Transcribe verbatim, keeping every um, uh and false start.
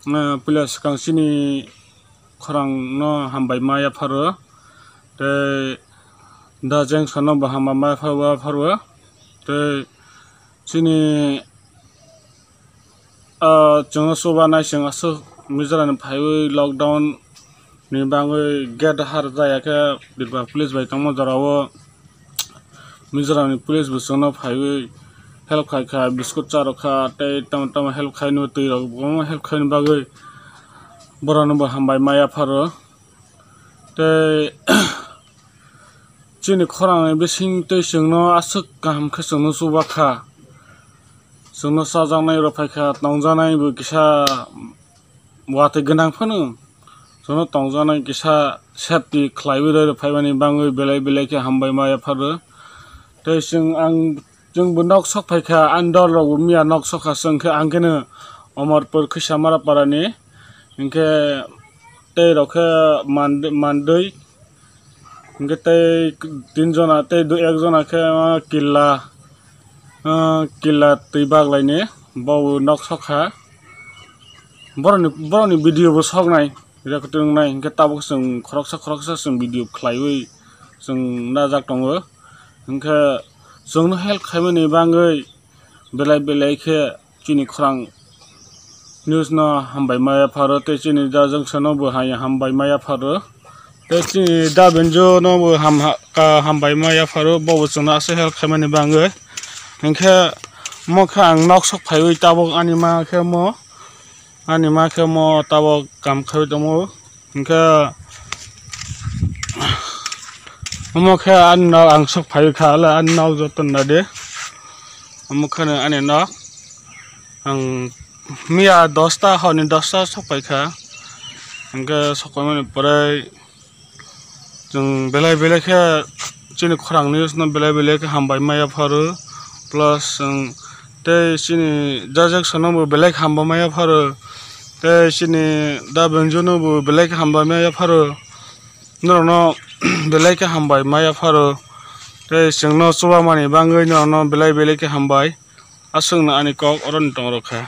Eh, puila swkang chini khorang no hambai ma yapharo, tei da jeng sono bo hambai ma yapharo, tei chini, ah, chwngno chubanai chwng aswk Mizoram ni phaiwi lockdown ni bagwi gate har jaya khe Tripura police bai tongma jora o. Mizoram ni police bo chwngno phaiwi help khai kha, biscuit cha rw kha, tei tamo tamo help khai no, twi rok kwbangma help khai ni bagwi borok no bo hambai ma yapharo. Tei chini khorang ni bising twi chwngno aswk kaham khe chwngno chuba kha, chwngno chajaknai rw phai kha, tongjaknai bo kisa watwi gwnang phano chwngno tongjaknai kisa safety khlaiwi rw phaimani bagwi belai belai khe hambai ma yapharo. Tei chwng ang, chwng bo nok sok phai kha, ani dol rok bo miya nok sok kha, chwng khe ang kheno Omorpur Khwisamara para ni, hinkhe tei rok khe Mand-, Mandwi, hinkhe tei tin jona, tei do ek jona khe, ah, Killa, ah, Killa twi baglai ni, bo nok sok kha. Borokni, borokni video bo soknai, record wngnai, hinkhe tabuk chwng khoroksa khoroksa chwng video khlaiwi chwng najak tongo. Hinkhe chwngno help khaimani bagwi belai belai khe chini khorang news no hambai ma yapharo, tei chini da jwngsa no bo hai hambai ma yapharo, tei chini da Benjo no bo ham-, ha-, ka hambai ma yapharo, bo bo chwngno aswk help khaimani bagwi. Hinkhe mo khe ang nok sok phaiwi tabuk ani ma khe mo, ani ma khe mo tabuk kam khaiwi tongo. Hinkhe omo khe ani nok ang sok phai kha, le ani nok joto nade. Omo khe ani nok ang miya dosta, horni dosta sok phai kha. Hinkhe sok phaimani pore chwng belai belai khe chini khorang news no belai belai khe hambai ma yapharo, plus chwng tei chini jajak sono bo belai khe hambai ma yapharo, tei chini da Benjo no bo belai khe hambai ma yapharo, norok no belai khe hambai ma yapharo, tei chwngno chubamani bagwi norok no belai belai khe hambai. Aswkno ani kok oro ni tong rw kha.